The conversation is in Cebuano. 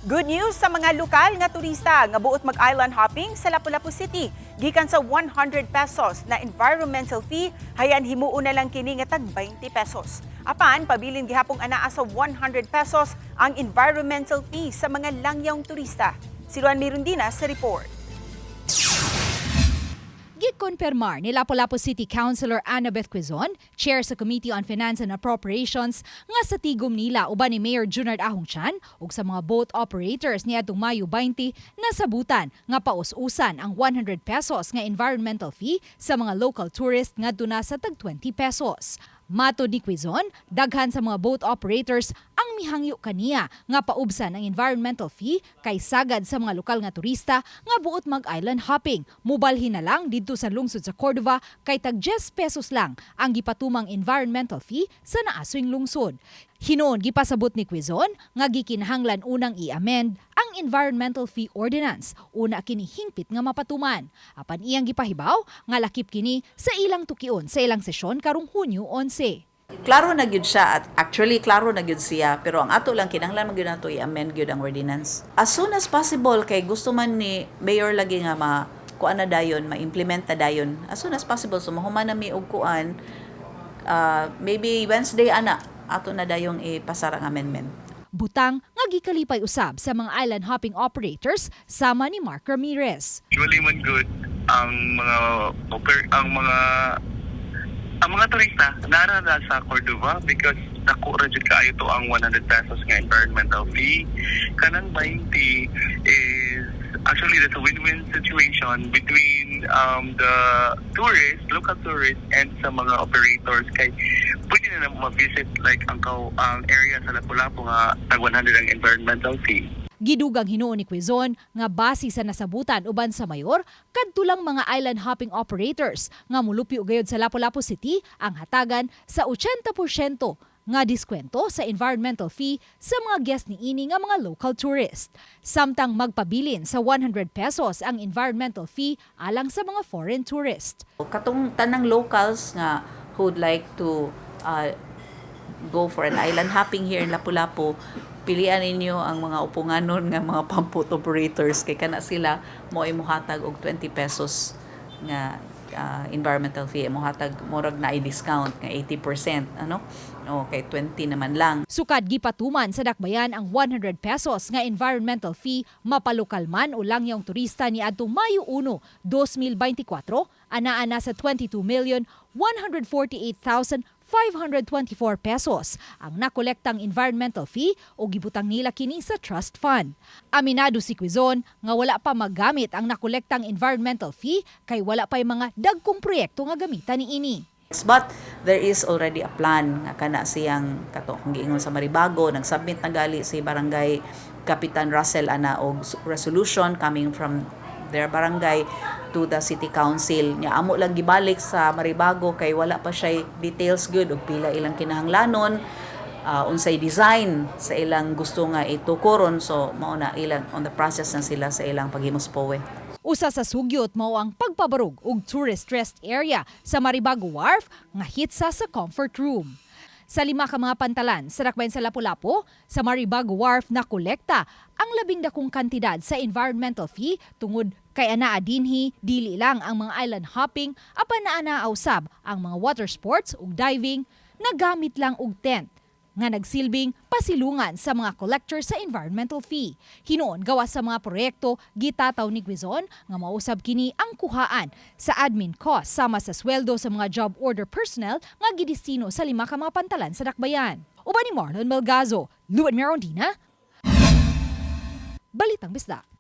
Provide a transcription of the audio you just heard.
Good news sa mga lokal nga turista nga buot mag-island hopping sa Lapu-Lapu City. Gikan sa 100 pesos na environmental fee, hayan himuon na lang kini nga tag 20 pesos. Apan pabilin gihapong anaa sa 100 pesos ang environmental fee sa mga langyawng turista. Si Luan Mirundina sa report. Gikonfirmar ni Lapu-Lapu City Councilor Annabeth Quezon, chair sa Committee on Finance and Appropriations, nga sa tigom nila uban ni Mayor Junard Ahong Chan ug sa mga boat operators niadtong Mayo 20, nasabutan nga paus-usan ang 100 pesos nga environmental fee sa mga local tourist ngadto na sa tag 20 pesos. Matod ni Quezon, daghan sa mga boat operators ang mihangyo kaniya nga paubsan ang environmental fee kay sagad sa mga lokal nga turista nga buot mag-island hopping. Mubalhin na lang didto sa lungsod sa Cordova kay tag 10 pesos lang ang gipatumang environmental fee sa naasoyng lungsod. Hinuon gipasabot ni Quezon nga gikinahanglan unang i-amend ang environmental fee ordinance una kini hingpit nga mapatuman. Apan iyang gipahibaw nga lakip kini sa ilang tukion sa ilang sesyon karong Hunyo 11. Klaro na gyud siya at actually klaro na gyud siya, pero ang ato lang, kinahanglan man gyud nato i-amend gyud ang ordinance. As soon as possible kay gusto man ni mayor lagi nga ma kuan na dayon, ma-implement na dayon as soon as possible. So mahuman na mi og kuan, maybe Wednesday ana ato na dayong ipasar ang amendment. Butang nga gikalipay usab sa mga island hopping operators sama ni Mark Ramirez. Usually man good ang mga turista nara na sa Cordova because dako ra jud kaayo to ang 100 pesos nga environmental fee. Kanang 20 is actually, that's a win-win situation between the tourists, local tourists, and sa mga operators kay pwede na na ma-visit like ang area sa Lapu-Lapu nga tag 100 ang environmental fee. Gidugang hinuon ni Quezon nga base sa nasabutan uban sa mayor, kadto lang mga island hopping operators nga mulupyo gayod sa Lapu-Lapu City ang hatagan sa 80% nga diskwento sa environmental fee sa mga guest niini nga mga local tourist. Samtang magpabilin sa 100 pesos ang environmental fee alang sa mga foreign tourist. Katong tanang locals nga who would like to go for an island hopping here in Lapu-Lapu, pilian ninyo ang mga upunganon nga mga pumpboat operators kay kana sila mo ay mohatag og 20 pesos nga environmental fee, mohatag murag na discount nga 80%, ano, okay, 20 naman lang. Sukad gipatuman sa dakbayan ang 100 pesos nga environmental fee, mapalokal man o langyawng turista, niadtong Mayo 1, 2024, anaa na sa 22,148,524 pesos ang nakolektang environmental fee o gibutang nila kini sa trust fund. Aminado si Quezon nga wala pa magamit ang nakolektang environmental fee kay wala pa'y mga dagkong proyekto nga gamitan niini. But there is already a plan nga kana siyang kato kung giingon sa Maribago, nagsubmit na gali si Barangay Kapitan Russell ana og resolution coming from their barangay to the city council. Nya amo lang gibalik sa Maribago kay wala pa siya details good og pila ilang kinahanglanon, unsay design sa ilang gusto nga itukoron. So mao na ilang on the process na sila sa ilang paghimos POE. Usa sa sugyot mao ang pagpabarog og tourist rest area sa Maribago Wharf nga hitsa sa comfort room. Sa lima ka mga pantalan sa dakbayan sa Lapu-Lapu, sa Maribago Wharf na kolekta ang labing dakong kantidad sa environmental fee tungod kay anaa dinhi dili lang ang mga island hopping apan naa usab ang mga water sports ug diving na gamit lang og tent nga nagsilbing pasilungan sa mga collector sa environmental fee. Hinuon gawas sa mga proyekto, gitataw ni Quezon nga mausab kini ang kuhaan sa admin cost sama sa sweldo sa mga job order personnel nga gidestino sa lima ka mga pantalan sa dakbayan. Uban ni Marlon Melgazo, Luan Merondina, Balitang Bisdak.